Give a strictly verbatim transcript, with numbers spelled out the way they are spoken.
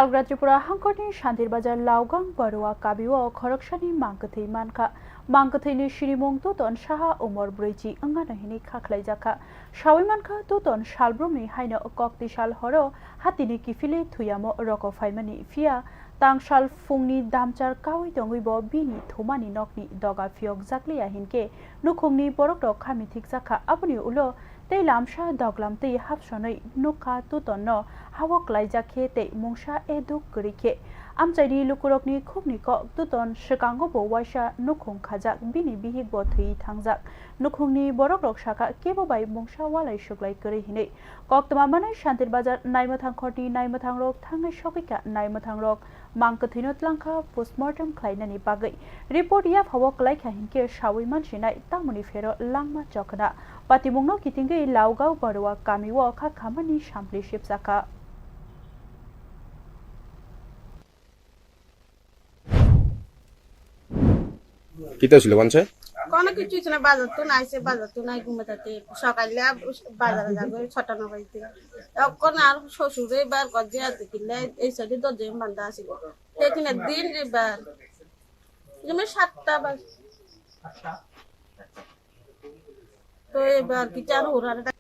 Chagra Tripura hangkorni Shantir Bazar Laugang Barua kabio khoroksani mangkwthwi mankha. Mangkwthwini sinimung Tuton Saha, umor brwichi wngmano hinwi kha khlaijakha. Sawi mankha, Tuton salbrumni haino kokti sal horo hatini kiphilwi thwiyamo roko phaimani, phiya tangsal phungni damchar kawi tongwibo bini thumani nokni doga phiyokjakliya hinkhe nukhungni borokrok kha mithikjakha. Aboni ulo tei lamsa doglam twi hapsonwi nukha Tutonno hao klaijak khe tei mungsa eduk kwrwi khe. Amchaini lukurokni khukni kok, Tuton swkango bo waisa nukhung khajak, bini bihik bo thwi thangjak. Nukhungni borokrok sakha, kebo bai mungsa walai suklai kwrwi hinwi. Koktwma manwi Shantir Bazar Naimwthang khorni naimwthangrok thangwi sogwikha, naimwthangrok mangkwthwino tlangkha postmortem khlainani bagwi. Report yaphao kwlaikha hinkhe sawi mansinai tamoni phero langma chokna. Patimungno kitingwi Laugao Barua kamio kha khamani sampli sipsakha. Kita sila wanse? Kono kichu chuna bazar tu nai se bazar tu nai gumba tate. Sakaile bazar jago chota no baite. Kono ar sosure bar gojje ate kile ei sadi dojje banda asibo. Te kine din re bar. Jeme satta baj. To ebar kichu ar hura